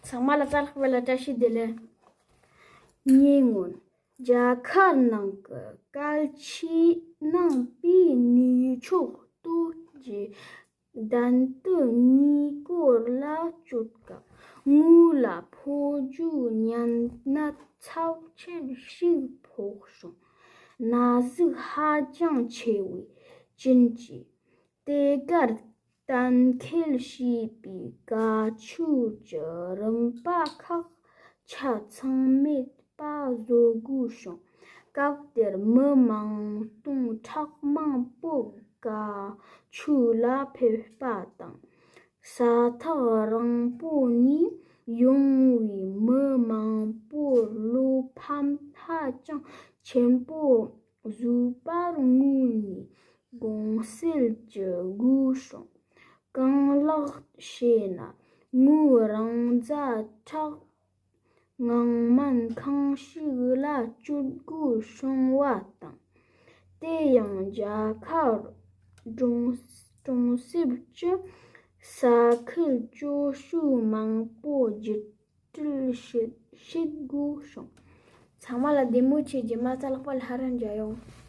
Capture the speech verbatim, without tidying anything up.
ཚང་མ་ལ་རྩ་ལྷག་པ་ལ་བཀྲ་ཤིས་བདེ་ལེགས། ཉེ་སྔོན་རྒྱ་གར་ནང་གི་གལ་ཆེའི་ནང་པའི་ནུས་ཕྱོགས་སྟོད་ཀྱི་གདན་སྟོད་གཉིས་སྐོར་ལ་བསྐྱོད་སྐབས། ངོས་ལ་ཕོ་རྒྱུགས་ཉམས་ན་ཚབས་ཆེན་ཞིག་ཕོག་བྱུང་། ན་ཟུག་ཧ་ཅང་ཆེ་བའི་རྐྱེན་གྱིས། དེ་གར་གཏན་འཁེལ་བྱས་པའི་ཀ་ཆུ་གྱི་རིམ་པ་ཁག་ཆ་ཚང་མེད་པ་བཟོ་དགོས་བྱུང་། སྐབས་དེར་མི་མང་སྟོང་ཕྲག་མང་པོ་ཀ་ཆུ་ལ་ཕེབས་པ་དང་། ས་ཐག་རིང་པོ་ནས་ཡོང་བའི་མི་མང་པོར་བློ་ཕམ་ཧ་ཅང་ཆེན་པོ་བཟོས་པར་ངོས་ནས་དགོངས་སེལ་ཞུ་དགོས་བྱུང་། གང་ལགས་ཤེ་ན། ངོས་རང་ཛ་དྲག་ངང་སྨན་ཁང་ཞིག་ལ་བསྐྱོད་དགོས་བྱུང་བ་དང་། དེ་ཡང་རྒྱ་གར་གྲོང་གྲོང་གསེབ་ཀྱི་ས་ཁུལ་སྐྱོ་ཤོས་མང་པོ་བརྒྱུད་སྤྲོད་བྱེད་བྱེད་དགོས་བྱུང་། ཚང་མ་ལ་བདེ་མོ་བྱེད་རྒྱུ་མ་རྩ་ལྷག་པ་ལ་ཧ་ར་འཇགས་ཡོང་།